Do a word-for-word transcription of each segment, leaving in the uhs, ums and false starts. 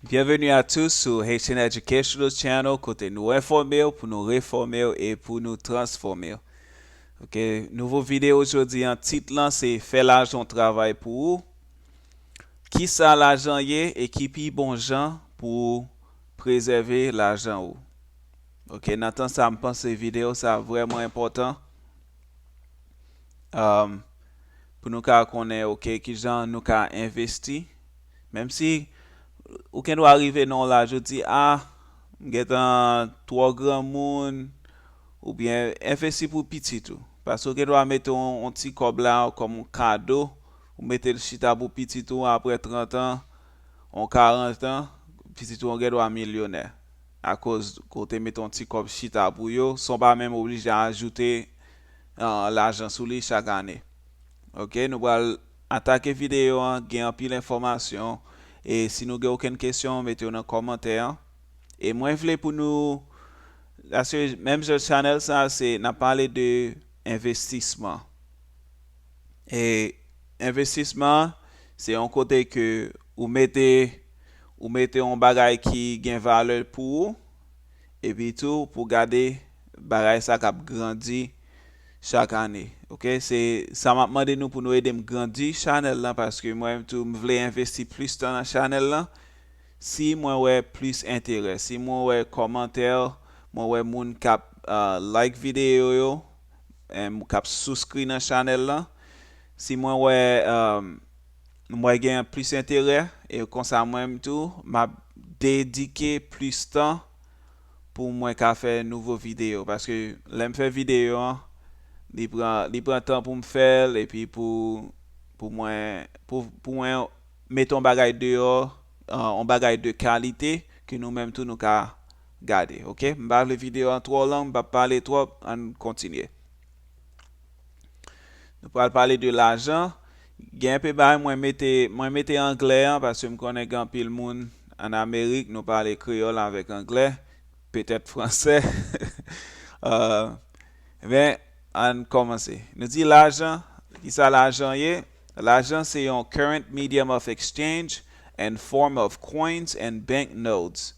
Bienvenue à tous sur Haitian Educational Channel, kote nou enfòme w pou nou refòme w e pou nou transfòme w. Ok, nouvo videyo jodi an, tit lan se fè lajan travay pou ou. Kisa lajan ye e ki pi bon jan pou prezève lajan ou? Ok, nan tan sa, m panse videyo sa vrèman enpòtan. Um, pou nou ka konnen, ok, ki jan nou ka envesti. Menm si ou gen dwa rive nan yon laj ou di, a, m gentan twò granmoun, oubyen envesti pou pitit ou. Paske ou gen dwa mete yon, yon ti kòb la kòm yon kado, ou mete l chita pou pitit ou apre trant an, yon karant an, pitit ou gen dwa milyonè. Akoz ke w te mete yon ti kòb chita pou yo, san w pa menm oblije ajoute uh, lajan sou li chak ane. Ok, nou pral atake videyo an, gen anpil enfòmasyon. E si nou gen okenn kesyon, mete yo nan kòmantè an. E mwen vle pou nou, paske menm jan chanèl sa, se n ap pale de envestisman. E envestisman, se yon kote ke ou mete, ou mete yon bagay ki gen valè pou ou, epi tou pou gade bagay sa k ap grandi chak ane. Ok, se sa m ap mande nou pou nou ede m grandi chanèl lan, paske mwen menm tou m vle envesti plis tan nan chanèl lan. Si mwen wè plis enterè, si mwen wè kòmantè, mwen wè moun k ap uh, like videyo yo, k ap souskri nan chanèl lan, si mwen wè um, mwen gen plis enterè, e konsa mwen menm tou m ap dedike plis tan pou mwen ka fè nouvo videyo. Paske lè m fè videyo an, li pran, li pran tan pou m fè l, epi pou, pou mwen, pou, pou mwen mete yon bagay deyò, uh, yon bagay de kalite ke nou menm tou nou ka gade. Ok, m pa vle videyo an twò long, m p ap pale twòp, ann kontinye. Nou pral pale de lajan. Gen enpe bagay mwen mete, mwen mete anglè an, paske m konnen gen anpil moun ann Amerik, nou pale kreyòl avèk anglè, petèt fransè. Uh, men, ann kòmanse. Nou di lajan, kisa lajan ye? Lajan se yon current medium of exchange and form of coins and bank notes.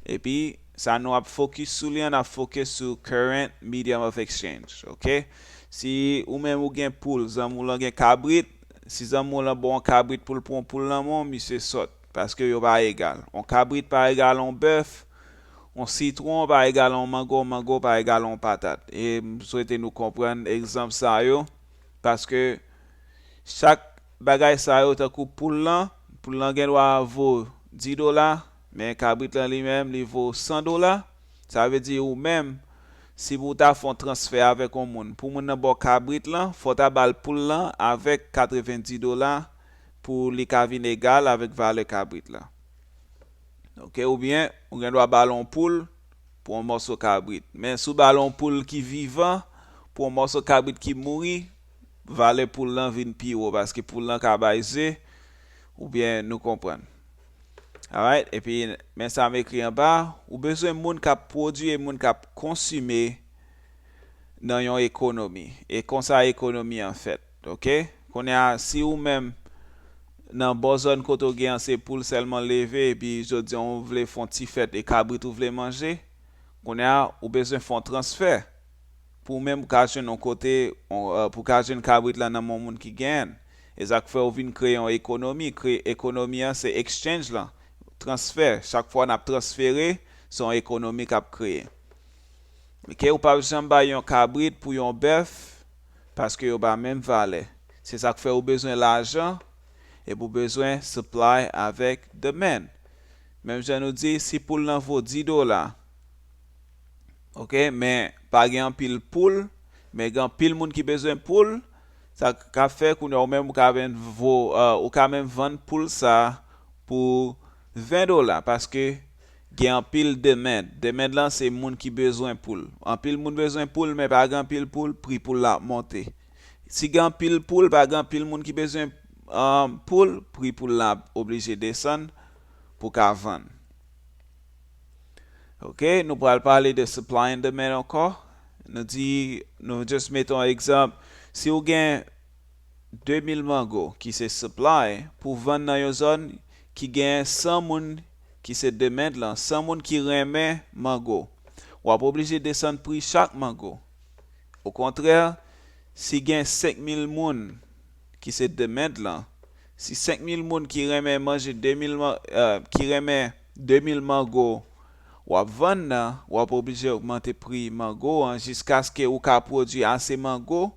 Epi, sa nou ap fokis sou li an, n ap fokis sou current medium of exchange, ok? Si ou menm ou gen poul, zanmi w lan gen kabrit, si zanmi w lan ba w yon kabrit pou l pran yon poul nan men w, misye sòt, paske yo pa egal. Yon kabrit pa egal yon bèf, yon sitwon pa egal yon mango, yon mango pa egal yon patat. E m swete nou konprann egzanp sa yo, paske chak bagay sa yo tankou poul lan, poul lan gen dwa vo dis dola, men kabrit lan li menm, li vo san dola. Sa vle di ou menm, si pou w ta fè yon transfè avèk yon moun, pou moun nan ba w kabrit lan, fò w ta ba l poul lan avèk katrevenndis dola pou li ka vin egal avèk valè kabrit lan. Ok, oubyen ou gen dwa ba l yon poul pou yon mòso kabrit. Men si w ba l yon poul ki vivan pou yon mòso kabrit ki mouri, valè poul lan vin pi wo, paske poul lan ka bay ze, oubyen nou konprann. Alright, epi men sa m ekri anba, ou bezwen moun k ap pwodui e moun k ap konsime nan yon ekonomi. E konsa ekonomi an fèt, ok? Kounye a, si ou menm nan bò zòn kote w gen an se poul sèlman leve, epi jodi a w vle fè yon ti fèt e kabrit ou vle manje, kounye a, ou bezwen fè yon transfè. Pou ou menm ou ka jwenn yon kote, yon, euh, pou w ka jwenn kabrit lan nan men yon moun ki genyen l. E sa k fè ou vin kreye yon ekonomi. Kreye ekonomi an, se exchange lan, transfè. Chak fwa n ap transfere, se yon ekonomi k ap kreye. Ok, ou p ap janm bay yon kabrit pou yon bèf, paske yo pa menm valè. Se sa k fè ou bezwen lajan, epi ou bezwen supply avèk demand. Menm jan nou di, si poul lan vo dis dola, ok, men pa gen anpil poul, men gen anpil moun ki bezwen poul, sa ka fè kounye a ou menm ou ka menm vo, euh, ou ka menm vann poul sa pou ven dola, paske gen anpil demand. Demand lan se moun ki bezwen poul. Anpil moun bezwen poul, men pa gen anpil poul, pri poul la ap monte. Si gen anpil poul, pa gen anpil moun ki bezwen, um, poul, pri poul la ap oblije desann pou ka vann. Ok, nou pral pale de supply and demand ankò. Nou di, nou just mete yon egzanp. Si ou gen de mil mango ki se supply, pou vann nan yon zòn ki gen san moun ki se demand lan, san moun ki renmen mango, w ap oblije desann pri chak mango. Okontrè, si gen senk mil moun, ki se demand lan, si senk mil moun ki renmen manje de mil man-, eh, ki renmen de mil mango w ap vann nan, w ap oblije ogmante pri mango an jiskaske ou ka pwodui ase mango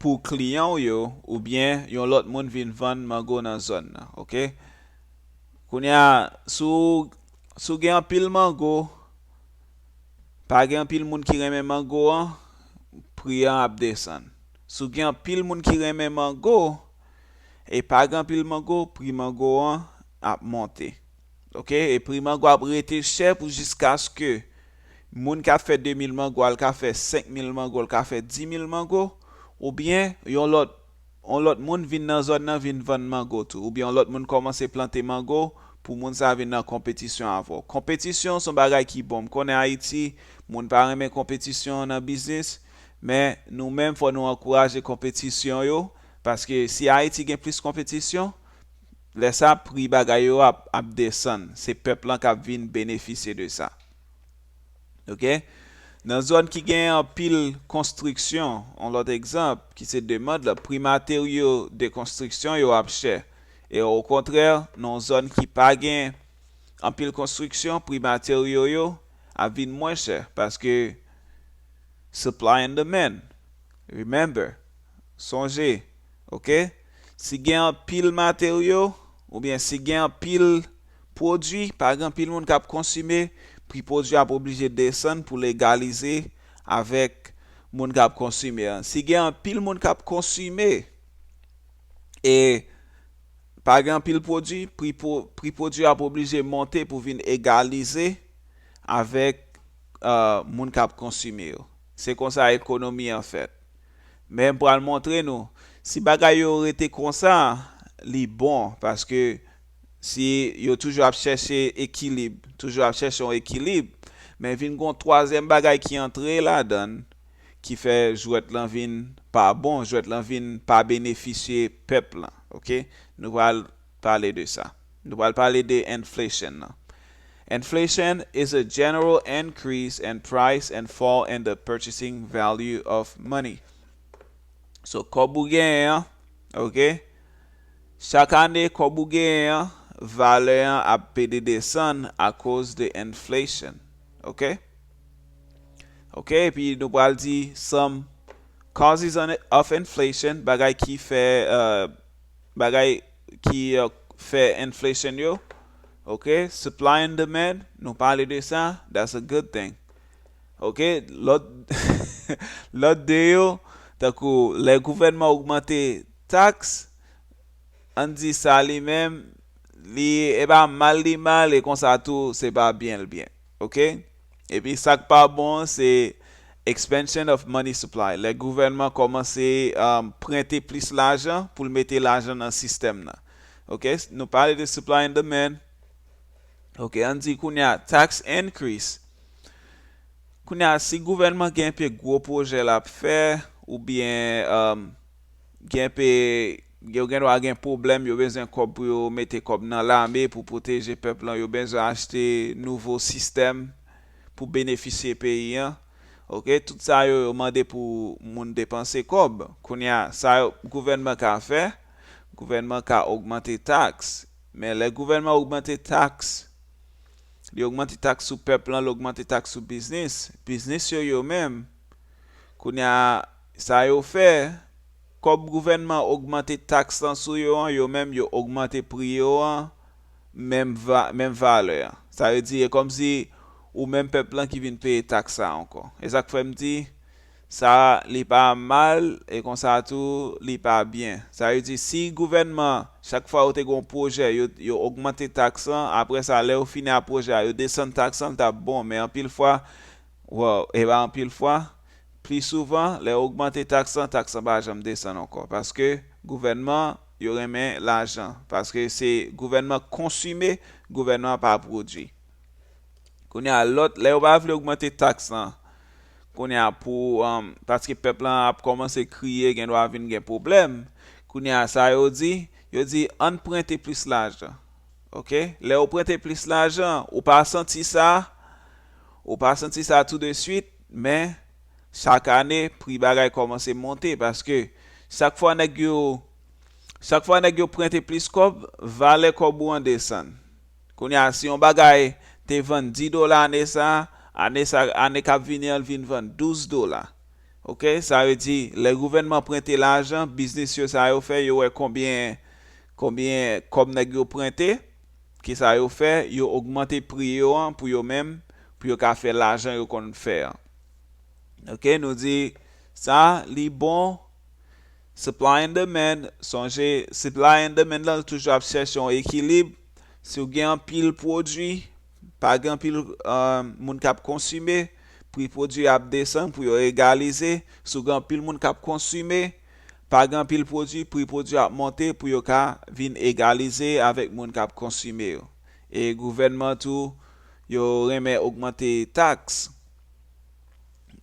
pou kliyan w yo, oubyen yon lòt moun vin vann mango nan zòn nan, oke? Kounye a, si w, si w gen anpil mango, pa gen anpil moun ki renmen mango an, pri an ap desann. Si w gen anpil moun ki renmen mango, e pa gen anpil mango, pri mango an ap monte. Oke? E pri mango ap rete chè pou jiskaske moun k ap fè de mil mango a, l ka fè senk mil mango, l ka fè di mil mango, oubyen yon lòt, yon lòt moun vin nan zòn nan vin vann mango tou, oubyen yon lòt moun kòmanse plante mango pou moun sa a vin nan konpetisyon avè w. Konpetisyon se yon bagay ki bon. M konnen Ayiti, moun pa renmen konpetisyon nan biznis, men nou menm fò nou ankouraje konpetisyon yo, paske si Ayiti gen plis konpetisyon, lè sa pri bagay yo ap, ap desann. Se pèp lan k ap vin benefisye de sa. Oke? Nan zòn ki gen anpil konstriksyon, yon lòt egzanp, ki se demand lan, pri materyo de konstriksyon yo ap chè. E okontrè, nan yon zòn ki pa gen anpil konstriksyon, pri materyo yo ap vin mwen chè, paske supply and demand. Remember, sonje, oke? Si gen anpil materyo, oubyen si gen anpil pwodui, pa gen anpil moun k ap konsime, pri pwodui ap oblije desann pou l egalize avèk moun k ap konsime an. Si gen anpil moun k ap konsime, e pa gen anpil pwodui, pri pwo-, pri pwodui ap oblije monte pou vin egalize avèk, euh, moun k ap konsime yo. Se konsa ekonomi an fèt. Men m pral montre nou, si bagay yo rete konsa, li bon, paske si yo toujou ap chèche ekilib, toujou ap chèche yon ekilib, men vin gon twazyèm bagay ki antre ladan l, ki fè jwèt lan vin pa bon, jwèt lan vin pa benefisye pèp lan, oke? Nou pral pale de sa. Nou pral pale de inflation nan. Inflation is a general increase in price and fall in the purchasing value of money. So, kòb ou genyen an, oke? Chak ane, kòb ou genyen an, valè an ap pede desann akoz de inflation, oke? Oke, epi nou pral di some causes on-, of inflation, bagay ki fè, euh, bagay ki, euh, fè inflation yo. Oke, supply and demand, nou pale de sa, that's a good thing. Oke, lòt, lòt de yo, tankou lè gouvènman ogmante taks, ann di sa li menm, li, e pa mal li mal, e konsa tou, se pa byen l byen. Oke? Epi sa k pa bon, se expansion of money supply. Lè gouvènman kòmanse, um, prente plis lajan pou l mete lajan nan sistèm nan. Oke? Nou pale de supply and demand. Oke, ann di kounye a, tax increase. Kounye a, si gouvènman gen enpe gwo pwojè l ap fè, oubyen, um, gen enpe, yo gen dwa gen pwoblèm, yo bezwen kòb pou yo mete kòb nan lame pou pwoteje pèp lan, yo bezwen achte nouvo sistèm pou benefisye peyi an. Oke, tout sa yo, yo mande pou moun depanse kòb. Kounye a, sa yo, gouvènman ka fè, gouvènman ka ogmante taks. Men lè gouvènman ogmante taks, li ogmante taks sou pèp lan, li ogmante taks sou biznis. Biznis yo, yo menm, kounye a, sa yo fè, kòm gouvènman ogmante taks lan sou yo an, yo menm, yo ogmante pri yo an, menm va-, menm valè an. Sa vle di, e kòmsi ou menm pèp lan ki vin peye taks sa ankò. E sa k fè m di, sa, li pa mal, e konsa tou, li pa byen. Sa vle di, si gouvènman, chak fwa yo te gen yon pwojè, yo, yo ogmante taks lan, apre sa, lè yo fini ak pwojè a, yo desann taks lan, l t ap bon. Men anpil fwa, well, e pa anpil fwa, pli souvan, lè yo ogmante taks lan, taks lan pa janm desann ankò. Paske gouvènman, yo renmen lajan. Paske se gouvènman konsime, gouvènman pa pwodui. Kounye a, lòt, lè yo pa vle ogmante taks lan, kounye a, pou, um, paske pèp lan ap kòmanse kriye, gen dwa vin gen pwoblèm. Kounye a, sa yo di, yo di, ann prente plis lajan. Ok? Lè ou prente plis lajan, ou pa santi sa, ou pa santi sa tou de swit, men chak ane, pri bagay kòmanse monte, paske chak fwa nèg yo, chak fwa nèg yo prente plis kòb, valè kòb ou an desann. Kounye a, si yon bagay te vann dis dola ane sa, ane sa, ane k ap vini an, l vin vann douz dola. Ok? Sa vle di, lè gouvènman prente lajan, biznis yo sa yo fè, yo wè konbyen, konbyen kòb nèg yo prente, kisa yo fè, yo ogmante pri yo an pou yo menm, pou yo ka fè lajan yo konn fè an. Ok, nou di sa, li bon, supply and demand, sonje, supply and demand lan toujou ap chèche yon ekilib. Si w gen anpil pwodui, pa gen anpil, euh, moun k ap konsime, pri pwodui ap desann pou yo egalize. Si w gen anpil moun k ap konsime, pa gen anpil pwodui, pri pwodui ap monte pou yo ka vin egalize avèk moun k ap konsime yo. E gouvènman tou, yo renmen ogmante taks.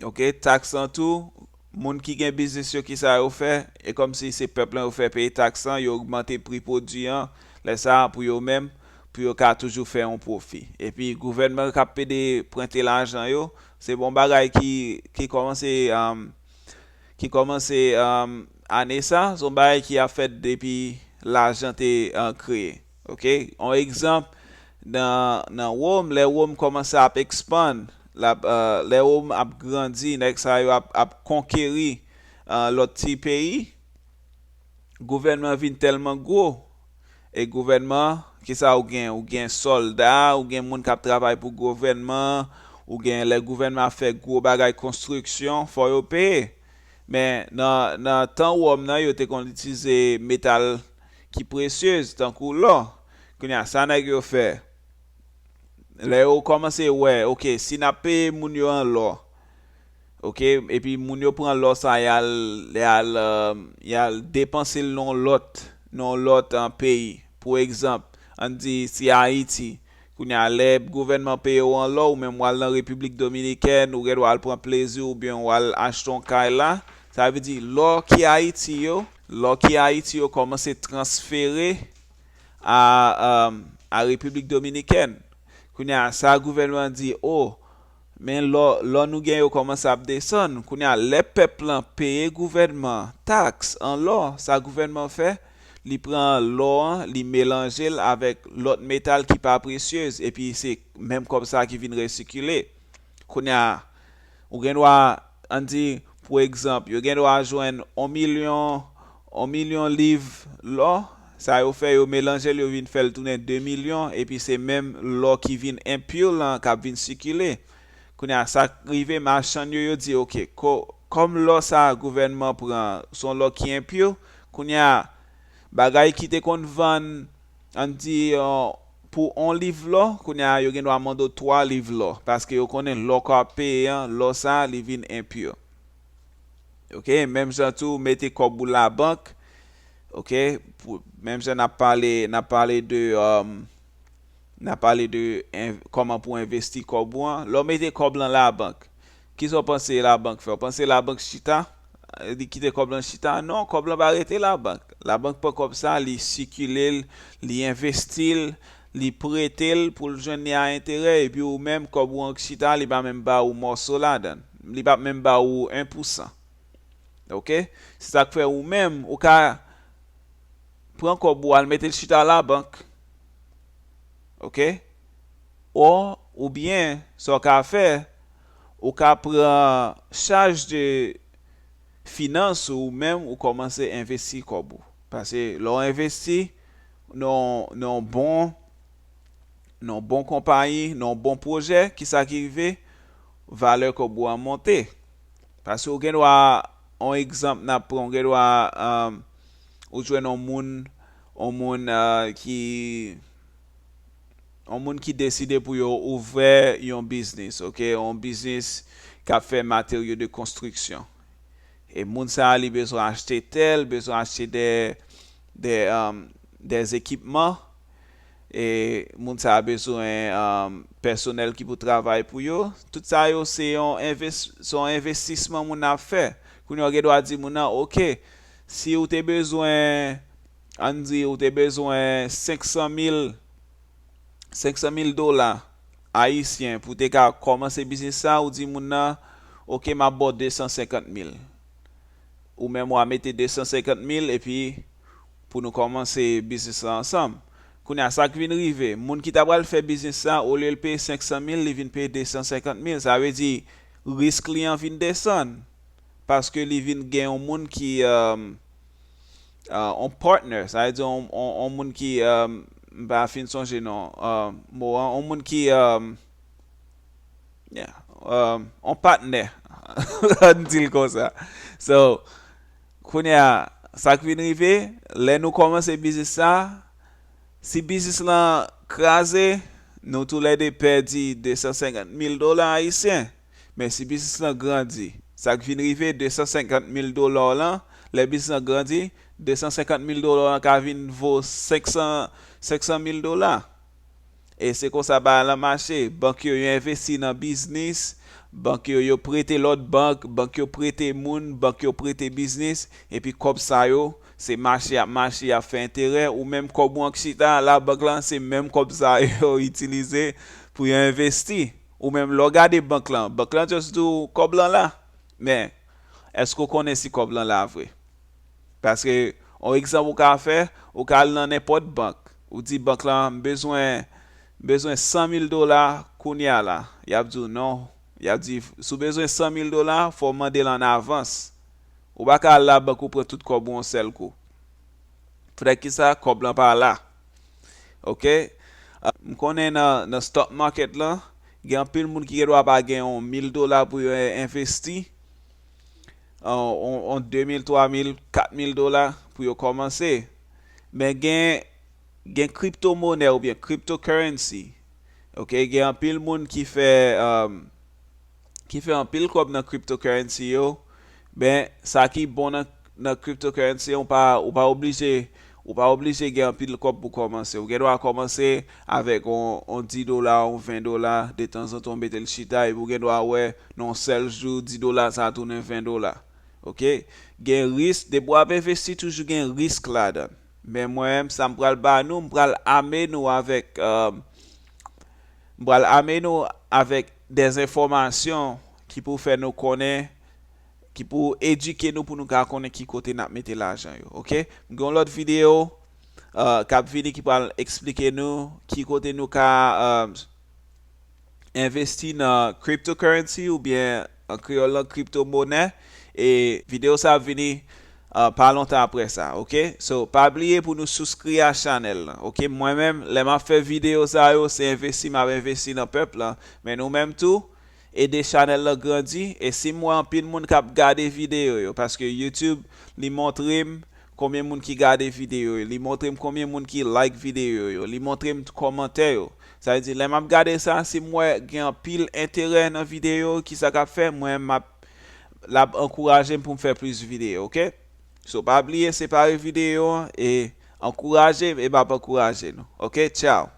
Ok, taks lan tou, moun ki gen biznis yo, kisa yo fè? E kòmsi se pèp lan yo fè peye taks lan, yo ogmante pri pwodui an, lè sa a pou yo menm, pou yo ka toujou fè yon pwofi. Epi gouvènman k ap pede prente lajan yo, se bon bagay ki, ki kòmanse, um, ki kòmanse, um, ane sa, se yon bagay ki ap fèt depi lajan te, uh, kreye. Ok? Yon egzanp, nan, nan Wòm, lè Wòm kòmanse ap ekspann, l ap, uh, lè Wòm ap grandi, nèg sa yo ap, ap konkeri, uh, lòt ti peyi, gouvènman vin tèlman gwo, e gouvènman, kisa ou gen? Ou gen sòlda, ou gen moun k ap travay pou gouvènman, ou gen lè gouvènman ap fè gwo bagay konstriksyon, fò yo peye. Men nan, nan tan Wòm nan, yo te konn itilize metal ki presyez, tankou lò. Kounye a, sa nèg yo fè? Lè yo kòmanse wè, ok, si n ap peye moun yo an lò, ok, epi moun yo pran lò sa, y al, y al, euh, y al depanse l nan yon lòt, nan yon lòt, euh, peyi. Pou egzanp, ann di, si Ayiti, kounye a, lè gouvènman peye w an lò, ou menm w al nan Repiblik Dominikèn, ou gen dwa al pran plezi w oubyen w al achte yon kay la, sa vle di lò ki Ayiti yo, lò ki Ayiti yo kòmanse transfere a, um, a Repiblik Dominikèn. Kounye a, sa gouvènman di, o, men lò, lò nou gen yo kòmanse ap desann. Kounye a, lè pèp lan peye gouvènman taks an lò, sa gouvènman fè, li pran lò an, li melanje l avèk lòt metal ki pa presyez, epi se menm kòb sa ki vin resikile. Kounye a, ou gen dwa, ann di, pou egzanp, yo gen dwa jwenn yon milyon, yon milyon liv lò, sa yo fè, yo melanje l, yo vin fè l tounen de milyon, epi se menm lò ki vin enpi lan k ap vin sikile. Kounye a, sa k rive, machann yo, yo di, ok, ko-, kòm lò sa a gouvènman pran, se yon lò ki enpi, kounye a, bagay ki te konn vann, ann di, euh, pou yon liv lò, kounye a, yo gen dwa mande w twa liv lò, paske yo konnen lò k ap peye an, lò sa a, li vin enpi. Ok, menm jan tou, mete kòb ou labank, ok, pou, menm jan n ap pale, n ap pale de, um, n ap pale de en-, kòman pou envesti kòb ou an. Lè w mete kòb lan labank, kisa w panse labank fè? W panse labank chita? Li kite kòb lan chita? Non, kòb lan pa rete labank. Labank pran kòb sa, li sikile l, li envesti l, li prete l pou l jwenn li a enterè, epi ou menm, kòb ou an k chita, li pa menm ba ou mòso ladan l. Li p ap menm ba ou en pousan. Ok? Se sa k fè ou menm, ou ka pran kòb ou al mete l chita labank. Ok? Ò, oubyen, sa w ka fè, ou ka pran chaj de finans ou menm, ou kòmanse envesti kòb ou. Paske lè w envesti nan, nan yon bon, nan yon bon konpayi, nan yon bon pwojè, kisa ki rive? Valè kòb ou an monte. Paske ou gen dwa, yon egzanp n ap pran, ou gen dwa, um, ou jwenn yon moun, yon moun, uh, ki, yon moun ki deside pou yo ouvè yon biznis, ok? Yon biznis k ap fè materyo de konstriksyon. E moun sa a, li bezwen achte tè, li bezwen achte de, de, um, de ekipman. E moun sa a bezwen, um, pèsonèl ki pou travay pou yo. Tout sa yo, se yon enves-, se yon envestisman moun nan ap fè. Kounye a, w gen dwa di moun nan, ok, si w te bezwen, ann di, w te bezwen senk san mil senk san mil dola ayisyen pou te ka kòmanse biznis sa, ou di moun nan, oke, m ap ba w de san senkant mil. Ou menm w a mete de san senkant mil epi pou nou kòmanse biznis la ansanm. Kounye a, sa k vin rive, moun ki ta pral fè biznis la, olye l peye senk san mil, li vin peye de san senkant mil. Sa vle di, risk li an vin desann. Paske li vin gen yon moun ki, um, uh, on partner, sa vle di on, on, on moun ki, um, m pa fin sonje non, uh, mo an, on moun ki, um, yeah, um, on patnè, ann di l konsa. So, kounye a, sa k vin rive, lè nou kòmanse biznis sa, si biznis lan kraze, nou toulède pèdi de san senkant mil dola ayisyen. Men si biznis lan grandi, sa k vin rive, de san senkant mil dola w lan, lè biznis lan grandi, de san senkant mil dola w lan ka vin vo senk san, senk san mil dola. E se konsa bagay lan mache. Bank yo, yo envesti nan biznis, bank yo, yo prete lòt bank, bank yo prete moun, bank yo prete biznis, epi kòb sa yo, se mache ap mache, ap fè enterè, ou menm kòb ou an k chita, labank lan, se menm kòb sa yo itilize pou yo envesti. Ou menm, lè w gade bank lan, bank lan just di w kòb lan la. Men, èske w konnen si kòb lan la vre? Paske, yon egzanp ou ka fè, ou ka al nan nenpòt bank. Ou di bank lan, m bezwen, m bezwen san mil dola kounye a la. Y ap di w non. Y ap di, si w bezwen san mil dola, fò w mande l an avans. Ou pa ka al labank ou pran tout kòb ou yon sèl kou. Poutèt ki sa, kòb lan pa la. Oke? Ah, m konnen nan, nan stock market lan, gen anpil moun ki gen dwa pa gen yon mil dola pou yo en-, envesti, on, on, on de mil, twa mil, kat mil dola pou yo kòmanse. Men gen, gen kripto monè oubyen cryptocurrency. Oke, gen anpil moun ki fè, um, ki fè anpil kòb nan cryptocurrency yo. Men, sa ki bon nan, nan cryptocurrency, ou pa, ou pa oblije, ou pa oblije gen anpil kòb pou kòmanse. Ou gen dwa kòmanse avèk on, on dis dola, on ven dola, detanzantan ou mete l chita, epi ou gen dwa wè, nan yon sèl jou, dis dola sa a tounen ven dola. Oke? Gen risk, depi w ap envesti, toujou gen risk ladan. Men mwen menm, sa m pral ba nou, m pral ame nou avèk, um, m pral ame nou avèk de enfòmasyon ki pou fè nou konnen, ki pou edike nou pou nou ka konnen ki kote n ap mete lajan yo, oke? M gen yon lòt videyo, uh, k ap vini ki pral eksplike nou ki kote nou ka, um, envesti nan cryptocurrency oubyen an kreyòl lan kripto monè. E videyo sa ap vini, uh, pa lontan apre sa, oke? So, pa bliye pou nou souscrire a chanèl lan, oke? Mwen menm, lè m ap fè videyo sa yo, se envesti m ap envesti nan pèp lan. Men nou menm tou, ede chanèl lan grandi. E si m wè anpil moun k ap gade videyo yo, paske YouTube, li montre m konbyen moun ki gade videyo yo, li montre m konbyen moun ki like videyo yo, li montre m kòmantè yo. Sa vle di, lè m ap gade sa, si m wè gen anpil enterè nan videyo, ki sa k ap fè, mwen, m ap, l ap ankouraje m pou m fè plis videyo, oke? So, pa bliye separe videyo an e ankouraje m e m ap ankouraje nou. Oke? Tchao!